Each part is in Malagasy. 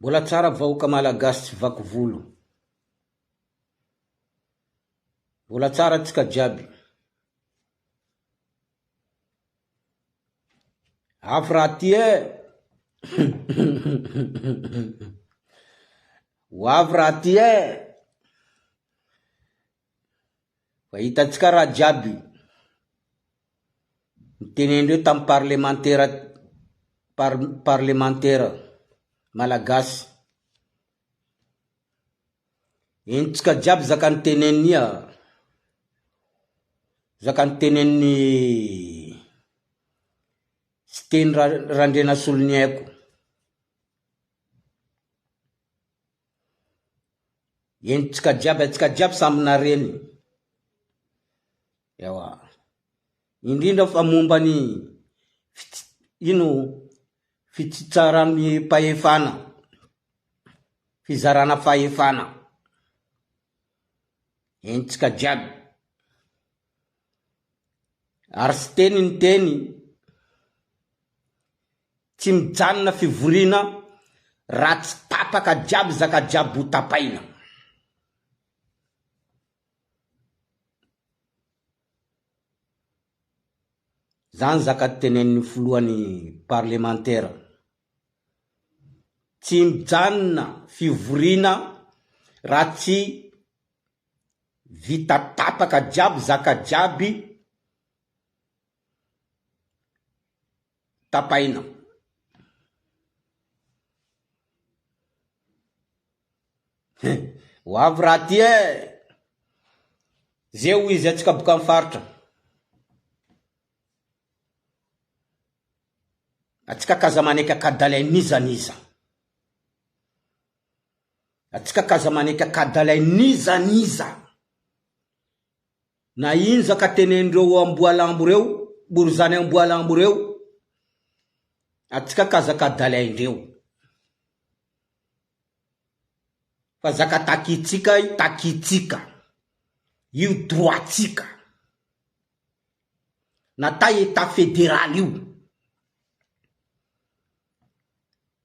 Mbola tsara vahoaka malagasy tsy vaky volo. Mbola tsara tsika jiaby. Avy raha ty e! Ho avy raha ty e! Fa hitantsika raha jiaby. Nitenenindreo tamin'ny parlemantera parlemantera malagasy. Henontsika jiaby zaka niteneniny zaka niteneniny Siteny Randrianasoloniaiko. Henontsika jiaby, antsika jiaby samy nareny. Ewa. Indrindra fa momba ny ino fitsitsaran'ny mpahefana, fizarana fahefana. Henontsika jiaby. Ary Siteny niteny, tsy mijanona fivoriana raha tsy tapaka jiaby zaka jiaby ho tapaina. Zany zaka tenenin'ny filohan'ny parlemantera. Tsy mijanona fivoriana raha tsy vita tapaka jiaby zaka jiaby tapaina. Ho avy raha ty e! Zay hoy izy antsika boka am faritra. Antsika k'aza manaiky akadalain'iza n'iza. Antsika k'aza manaiky akadalain'iza n'iza. Na ino zaka tenenindreo amboalambo reo, borizany amboalambo reo, antsika k'aza akadalaindreo. Fa zaka takintsika io takintsika. Io droit tsika. Natao etat federal io.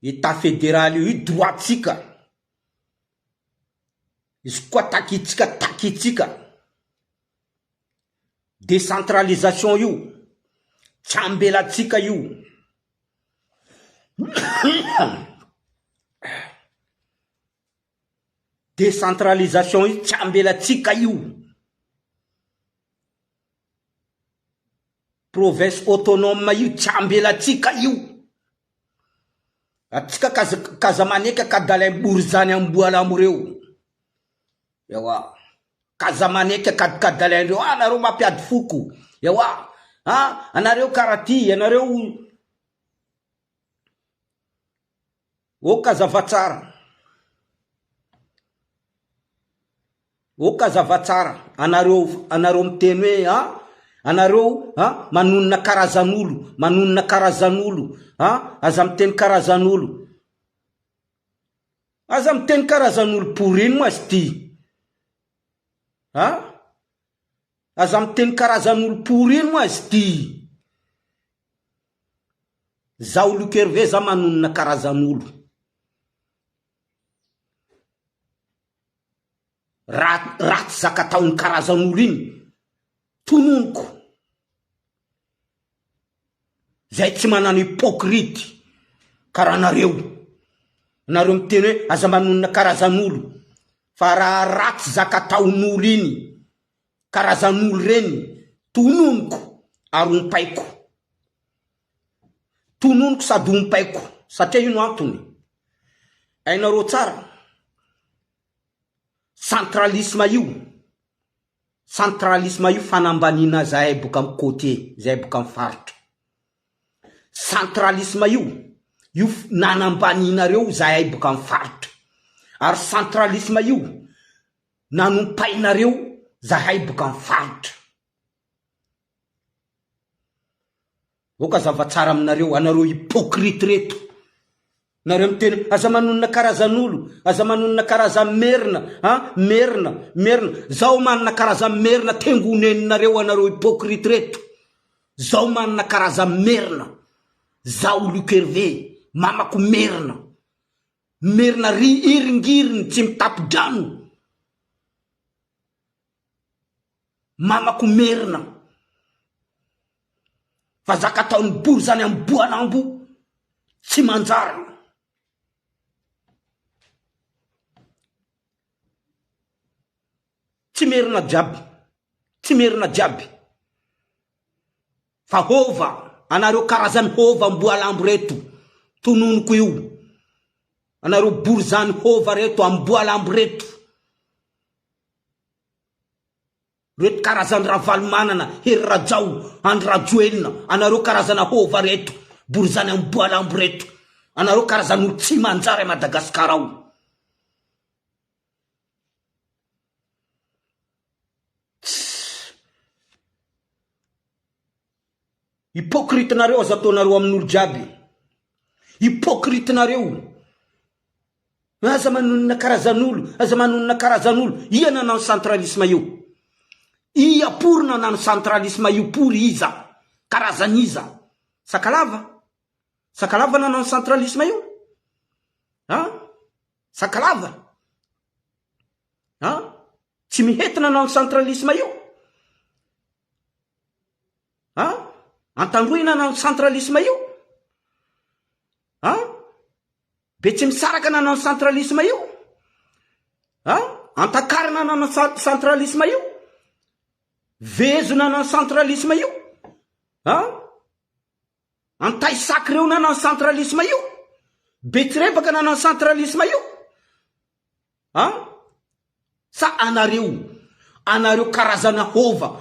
Etat federal io, io droit tsika. Izy koa takintsika takintsika. Décentralisation io, tsy ambelantsika io. Décentralisation io tsy ambelantsika io. Province autonome io tsy ambelantsika io. Atsika kaza kaza maneka kadalaim-bory zany amboalambo reo. Ewa. K'aza manaiky akadikadalaindreo, ah nareo mampiady foko, ewa, ah anareo karaha ty, anareo, ok azava tsara, ok azava tsara, anareo anareo miteny hoe ah anareo ah manonona karazan'olo, manonona karazan'olo, ah aza miteny karazan'olo, Aza miteny karazan'olo pory iny moa izy ty a! Aza miteny karazan'olo pory iny moa izy ty! Zaho Luc Hervé za manonona karazan'olo. Ra- ratsy zaka ataon'ny karazan'olo iny, tononiko. Zay tsy manana hypocrite karaha nareo. Nareo miteny hoe aza manonona karazan'olo fa raha ratsy zaka ataon'olo iny karazan'olo reny tononiko ary ompaiko. Tononiko sady ompaiko satria ino antony? Hainareo tsara centralisme io Centralisme io fanambaniana zahay boka am côtier, zahay boka am faritra. Centralisme io, io nanambanianareo zahay boka am faritra. Ary centralisme io nanompainareo zahay boka am faritra. Aoka hazava tsara aminareo, anareo hypocrite reto. Nareo miteny aza manonona karazan'olo, aza manonona karazan'ny merina, an, merina, merina. Zaho manana karazan'ny merina tengoneninareo anareo hypocrite reto. Zaho manana karazan'ny merina. Zaho Luc Hervé, mamako merina. Merina ry iringiriny tsy mitapi-drano. Mamako merina. Fa zaka ataon'ny bory zany amboalambo tsy manjary. Tsy merina jiaby, tsy merina jiaby. Fa hova, anareo karazany hova amboalambo reto, tononiko io. Anareo borizany hova reto, amboalambo reto. Reto karazany Ravalomanana, Hery Rajao, Andry Rajoelina, anareo karazana hova reto, borizany amboalambo reto. Anareo karazan'olo tsy manjary a Madagasikara ao. Tssy. Hypocrite nareo aza ataonareo amin'olo jiaby. Hypocrite nareo. Aza manonona karazan'olo, aza manonona karazan'olo. Ia nanano centralisme io? Ia pory nanano centralisme io pory iza? Karazan'iza? Sakalava? Sakalava nanano centralisme io? An? Sakalava? An? Tsy mihety nanao centralisme io? An? Antandroy nanao centralisme io? An? Betsimisaraka nanao centralisme io? An? Antakarana nanao centralisme io? Vezo nanao centralisme io? An? Antaisaky reo nanao centralisme io? Betsirebaka nanao centralisme io? An? Sa anareo, anareo karazana hova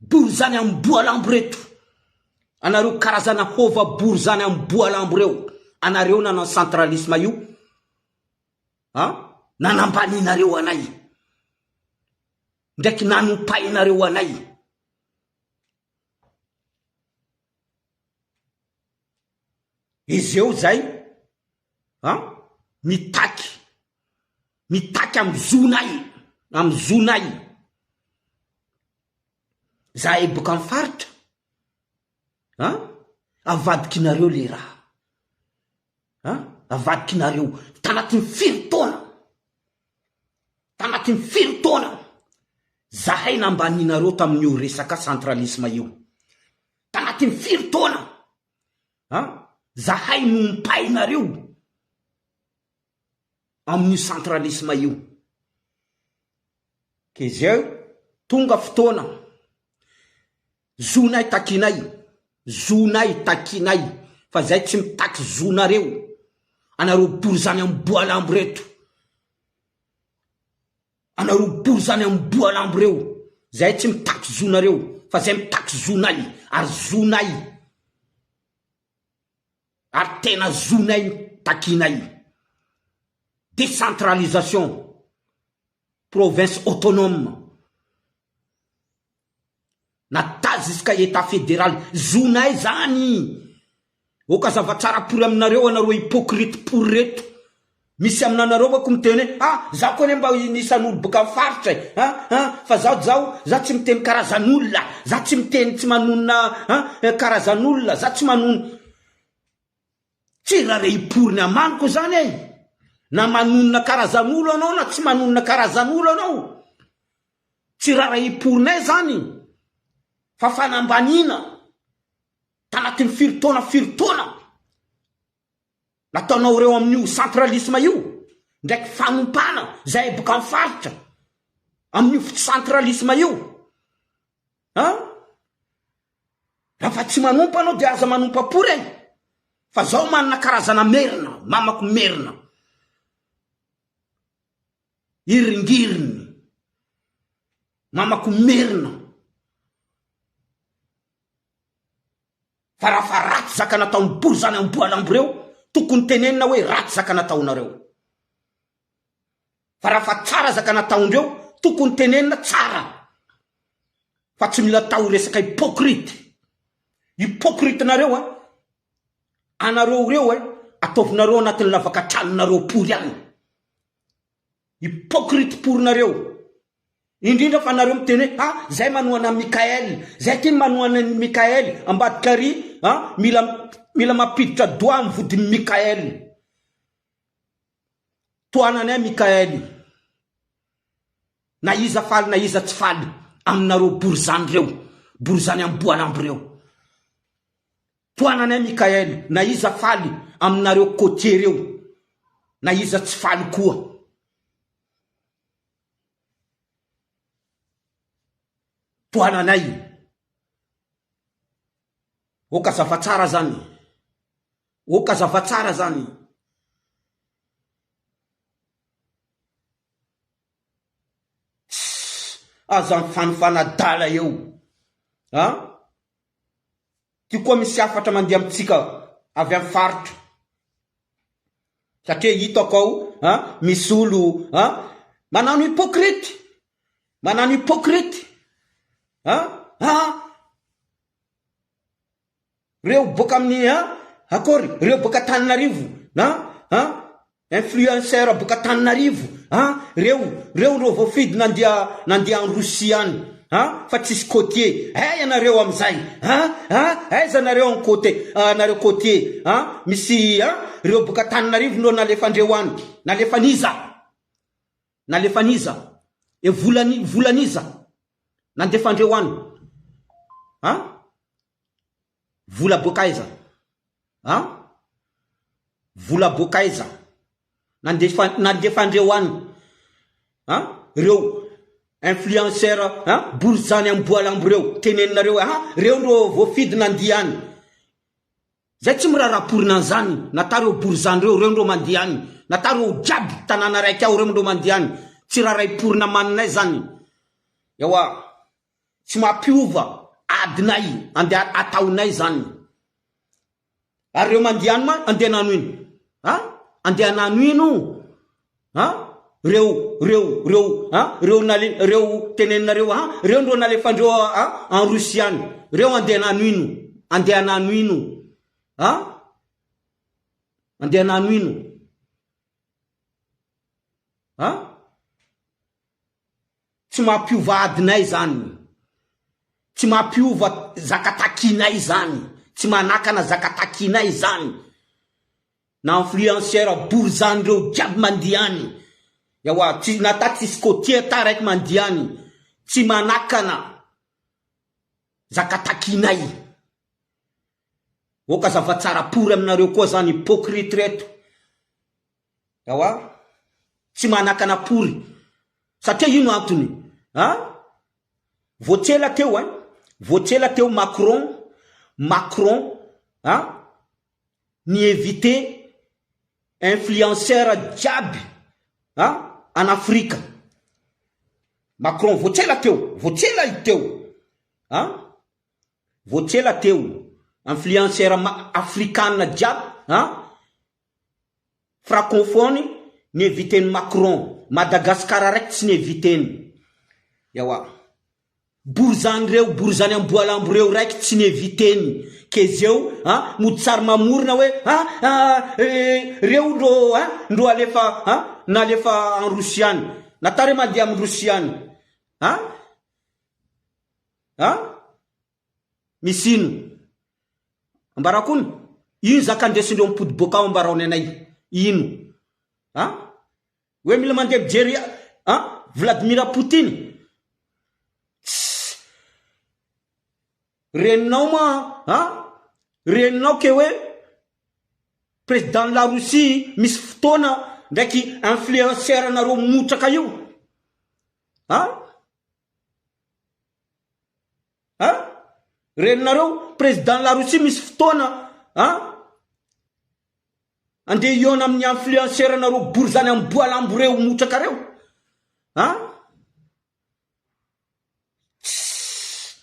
borizany amboalambo reto, anareo karazana hova borizany amboalambo reo, anareo nanao centralisme io, an? Nanambaninareo anay, ndraiky nanompainareo anay. Izy eo zay an, mitaky, mitaky amy zonay, amy zonay, zahay boka amy faritra an, avadikinareo le raha an, avadikinareo, tanatin'ny firy taona, tanatin'ny firy taona, zahay nambaninareo tamin'io resaka centralisme io, tanatin'ny firy taona. An! Zahay no ompainareo amin'io centralisme io. Ke zay tonga fotoana, zonay takinay, zonay takinay fa zay tsy mitaky zonareo, anareo borizany amboalambo reto. Anareo bory zany amboa lambo reo, zahay tsy mitaky zonareo fa zay mitaky zonay ary zonay ary tena zonay no takinay. Décentralisation, province autonome. Na ta jusqu'à etat federal zonay zany! Oka zava-tsara pory aminareo anareo hypocrite pory reto! Misy aminanareo manko miteny hoe ah zaho koa anie mba anisan'olo boka am faritra e! Ah ah fa zaho zaho zaho tsy miteny karazan'olona zaho tsy miteny tsy manonona ah karazan'olona zaho tsy manona Tsy rarehim-poriny amaniko izany e! Na manonona karazan'olo anao na tsy manonona karazan'olo anao, tsy rarahim-porinay izany fa fanambaniana tanatin'ny firy taona firy taona nataonao ireo amin'io centralisme io, ndraiky fanompana izay boka amin'ny faritra amin'io centralisme io. An! Raha fa tsy manompa anao dia aza manompa pory e! Fa zaho manana karazana merina, mamako merina. Iringiriny. Mamako merina. Fa raha fa ratsy zaka nataon'ny bory zany amboalambo reo, tokony tenenina hoe ratsy zaka nataonareo. Fa raha fa tsara zaka nataondreo, tokony tenenina tsara. Fa tsy mila atao resaka hypocrite. Hypocrite nareo a, anareo reo e, ataovinareo anatin'ny lavaka tranonareo pory any. Hypocrite pory nareo. Indrindra fa nareo miteny hoe ah zay manohana an'i Mickaël, zay ty manohana an'i Mickaël, ambadika ary ah mila mila mampiditra doigt amin'ny vodin'i Mickaël. Tohananay Mickaël. Na iza faly na iza tsy faly aminareo borizany reo, borizany amboalambo reo. Tohananay Mickaël, na iza faly aminareo côtier reo, na iza tsy faly koa. Tohananay. Oka zava-tsara zany. Oka zava-tsara zany. Tssss aza mifanofana adala eo a! Ty koa misy hafatra mandeha amintsika avy amin'ny faritra satria hitako ao a misy olo a manano hypocrite, manano hypocrite a a Reo boaka amin'ny an akory reo boaka Antananarivo an an influenceur boaka Antananarivo an reo reo reo voafidy nandeha nandeha en Russie any an fa tsisy côtier eh ianareo amizay an an aiza nareo en côte nareo côtier an misy an reo boaka Antananarivo no nalefandreo any nalefan'iza nalefan'iza e volany volan'iza nandefandreo any an Vola boaka aiza? An? Vola boaka aiza? Nandefa nandefandreo any an? Reo influenceur an? Borizany amboalambo reo teneninareo hoe an reo ndro voafidy nandia any. Zay tsy miraharaha porina an'zany na ta reo borizany reo reo ndro mandia any na ta reo jiaby tanàna raiky ao reo ndro mandia any tsy raharaha porina maninay zany. Ewa. Tsy mampiova adinay andeha ataonay zany. Ary reo mandeha any ma andeha anano ino? A? Andeha anano ino? A? Reo reo reo a reo nale reo teneninareo a reo ndreo nalefandreo a en Russie any reo andeha anano ino? Andeha anano ino? A? Andeha anano ino? A? Tsy mampiova adinay zany. Tsy mampiova zaka takinay zany. Tsy manakana zaka takinay zany. Na influenceur borizany reo jiaby mandia any. Ewa tsy na ta tsisy côtier ta raiky mandia any. Tsy manakana zaka takinay. Oka zava-tsara pory aminareo koa zany hypocrite reto. Ewa, tsy manakana pory. Satria ino antony? An? Vao tsy ela teo ein, vao tsy ela teo Macron, Macron an, ni-éviter influenceur jiaby an, en Afrika. Macron vao tsy ela teo, vao tsy ela teo an, vao tsy ela teo, influenceur afrikana jiaby an, Francophone ny invité-n'i Macron, Madagascar raiky tsy ny invité-ny. Ewa. Borizany reo, borizany amboalambo reo raiky tsy ny invité-ny. Kezeo a, mody sary mamorona hoe a a reo ndro a ndro alefa a nalefa en Russie any. Natao re mandeha amin'ny Russie any. A? A? Misy ino? Ambarako ino? Ino zaka andesindreo mipody boka ao ambaraony anay? Ino? A? Hoe mila mandeha mijery a Vladimir Poutine? Tss! Reninao ma a? Reninao ke hoe président de la Russie misy fotoana ndraiky influenceur nareo motraka io? A? An! Reninareo président la Russie misy fotoana an! Andeha hihaona amin'ny influenceur nareo borizany amboalambo reo motraka reo an! Tssss!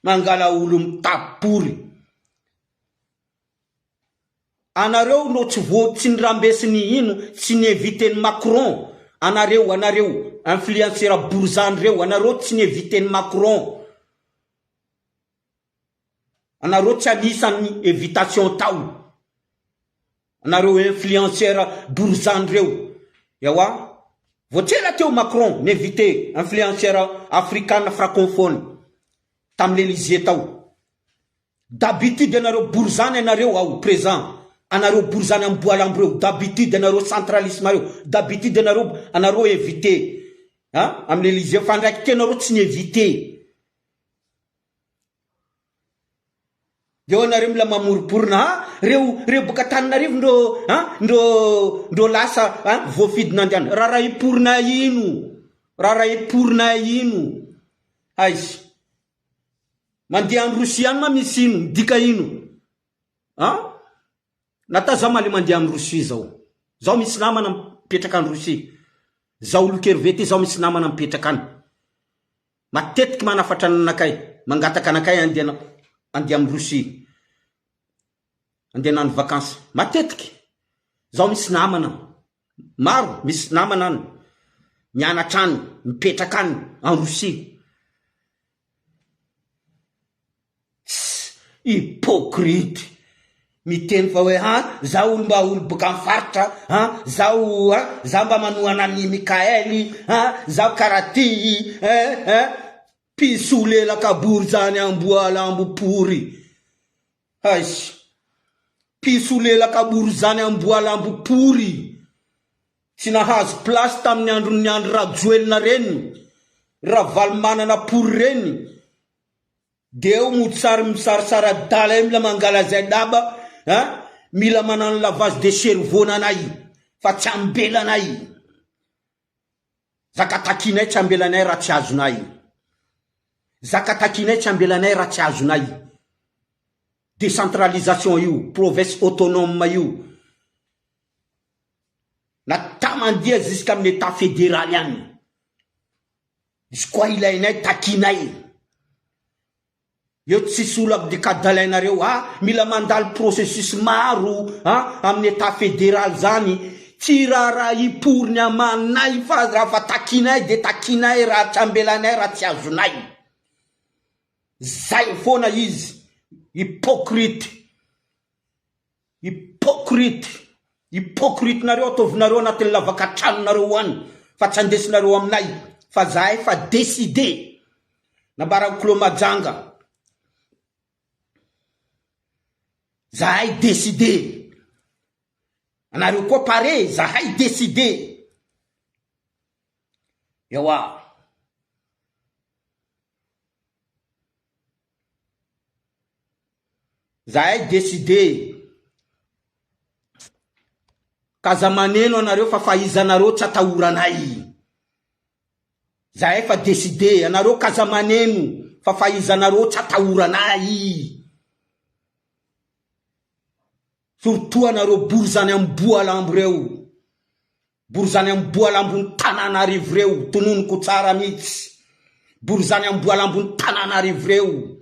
Mangala olo mitapory. Anareo no tsy vo tsy nirambesiny ino tsy ni-inviter-n'i Macron anareo anareo influenceur borizany reo anareo tsy ni-inviter-n'i Macron anareo tsy anisan'ny invitation tao anareo influenceur borizany reo ewa vao tsy ela teo Macron ni-inviter influenceur afrikana fraconphone tamin'ny Elysée tao D'habitude ianareo borizany ianareo ao présent. Anareo borizany amboalambo reo d'habitude anareo centralisme reo d'habitude anareo anareo invité a amin'ny Elysée fa ndraiky teo nareo tsy ni-invité. Eo anareo mila mamoroporona ha reo reo boka Antananarivo ndreo ha ndreo ndreo lasa ha voafidy nandeha rarahim-porona ino rarahim-porona ino aiza mandeha any Rosia any ma misy ino midika ino ha nata za maly mandeha any Rosia zao zao misy namana mipetraka any Rosia zao olo-kerve ty zao misy namana mipetraka any Matetiky manafatra anakay, mangataka anakay andeha andeha am Russie, andeha hanano vacance, matetiky, zaho misy namana maro, misy namana any, mianatra any, mipetraka any, en Russie. Tss! Hypocrite! Miteny fa hoe an, zaho olo mba olo boka am faritra an, zaho an, zaho mba manohana an'i Mickaël an, zaho karaha ty eh eh, mpisolelaka bory zany amboa lambo pory, aiss! Mpisolelaka bory zany amboa lambo pory, tsy nahazo place tamin'ny andron'ny Andry Rajoelina reny, Ravalomanana pory reny, De eo mody sary misarisary adala eo mila mangala zay daba a, mila manano lavage de cerveau nanay fa tsy ambelanay, zaka takinay tsy ambelanay raha tsy azonay, zaka takinay tsy ambelanay raha tsy azonay, décentralisation io, province autonome io, na tamandia jusqu'amin'ny etat federaly any. Izy koa ilainay takinay. Eo tsisy olo abdikadalainareo ah mila mandalo processus maro ah amin'ny etat federal zany tsy raharaha hiporiny amanay fa raha fa takinay de takinay raha tsy ambelanay raha tsy azonay. Zay foana izy hypocrite. Hypocrite! Hypocrite nareo ataovinareo anatin'ny lavaka tranonareo any fa tsy andesinareo aminay fa zahay fa décidé! Nambaran'i Clos Majanga Zahay décidé! Anareo koa pare zahay décidé! Ewa! Zahay décidé ka aza maneno anareo fa fahizanareo tsy atahoranay. Zahay efa décidé anareo ka aza maneno fa fahizanareo tsy atahoranay. Surtout anareo borizany amboa lambo reo. Borizany amboalambon'i Tananarivo reo, tononiko tsara mitsy. Borizany amboalambon'i Tananarivo reo.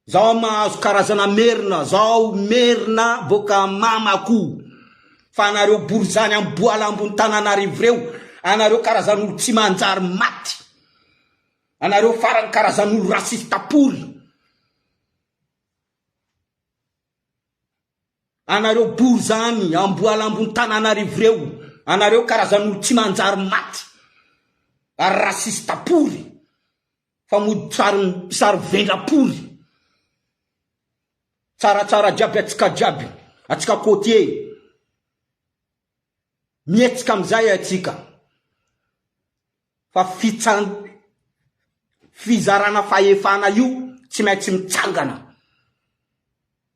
Zaho mahazo karazana merina, zaho merina boka mamako. Fa anareo borizany amboalambon'i Tananarivo reo, anareo karazan'olo tsy manjary maty. Anareo farany karazan'olo raciste pory. Anareo bory zany amboalambon tananarivo reo anareo karazan'olo tsy manjary maty ary raciste pory fa mody sary sary vendra pory tsaratsara jiaby atsika jiaby atsika côtier mihetsika amizay atsika fa fitsan fizarana fahefana io tsy maintsy mitsangana.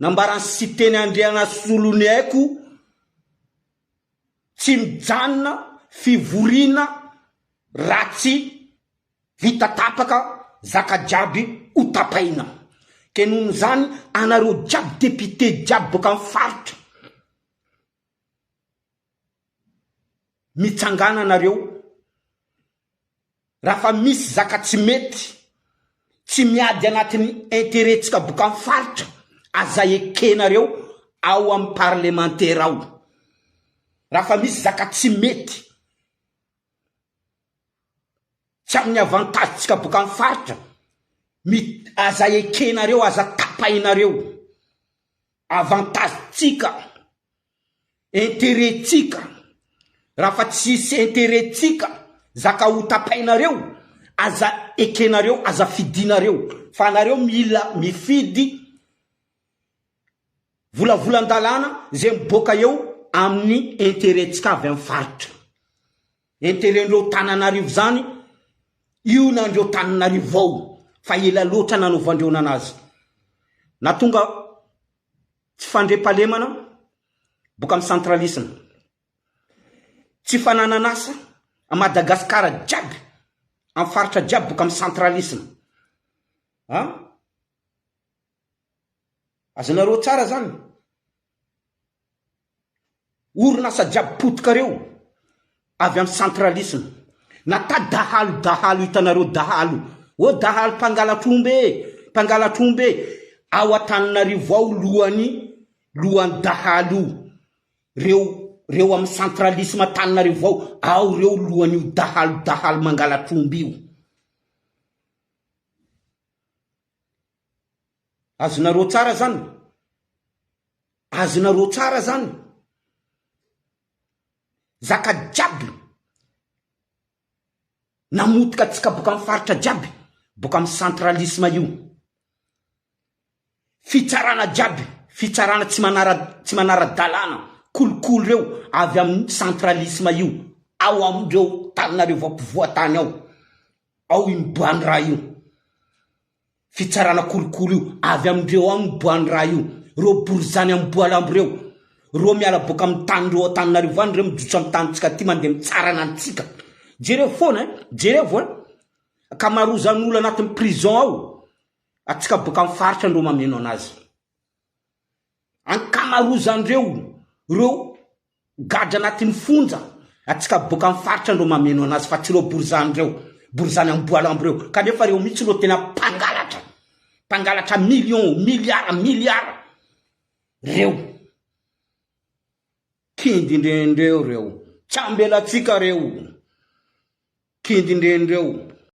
Nambaran'i Siteny Andrianasoloniaiko tsy mijanona fivoriana raha tsy vita tapaka zaka jiaby ho tapahina. Ke nohon'izany anareo jiaby député jiaby boaka amin'ny faritra Mitsangàna nareo raha fa misy zaka tsy mety, tsy miady anatin'ny intérêt tsika boka am faritra, aza ekenareo ao am parlemantera ao. Raha fa misy zaka tsy mety, tsy amin'ny avantage tsika boka am faritra, mi- aza ekenareo, aza tapahinareo. Avantage tsika. Intérêt tsika raha fa tsisy intérêt tsika zaka ho tapainareo aza ekenareo aza fidinareo fa anareo mila mifidy Volavolan-dalàna izay miboaka eo amin'ny intérêt-tsika avy amin'ny faritra. Intérêt-ndreo Tananarivo izany, io nandreo Tananarivo ao fa ela loatra nanaovandreo nanazy. Nahatonga tsy fandriampahalemana boka amin'ny centralisme. Tsy fananan'asa à Madagascar jiaby, amin'ny faritra jiaby boka amin'ny centralisme. An? Azonareo tsara zany? Orinasa jiaby potika reo avy amin'ny centralisme. Nata dahalo dahalo hitanareo dahalo. Oh dahalo mpangalatr'omby e, mpangalatr'omby e. Ao Antananarivo ao lohany lohany dahalo io. Reo reo amin'ny centralisme Antananarivo ao, ao reo lohan'io dahalo dahalo mangalatr'omby io. Azonareo tsara zany? Azonareo tsara zany? Zaka jiaby namotika antsika boka amin'ny faritra jiaby, boka amin'ny centralisme io. Fitsarana jiaby, fitsarana tsy manara tsy manara-dalàna, kolikoly reo avy amin'ny centralisme io, ao amindreo taninareo ampovoantany ao. Ao io miboany raha io. Fitsarana kolikoly io. Avy amindreo ao miboany raha io. Reo borizany amboalambo reo. Reo miala boaka amin'ny tany reo Antananarivo any reo mijotso amin'ny tanintsika aty mandeha mitsarana antsika. Jereo foana eh. Jerevo eh. Ankamarozan'olo anatin'ny prison ao. Atsika boaka amin'ny faritra ndreo mameno anazy. Ankamarozandreo reo gadra anatin'ny fonja atsika boaka amin'ny faritra ndreo mameno anazy fa tsy reo borizany reo, borizany amboalambo reo, kanefa reo mihitsy reo tena mpangalatra, mpangalatra million, milliard, milliard reo, kindindrendreo reo, tsy ambelatsika reo, kindindrendreo.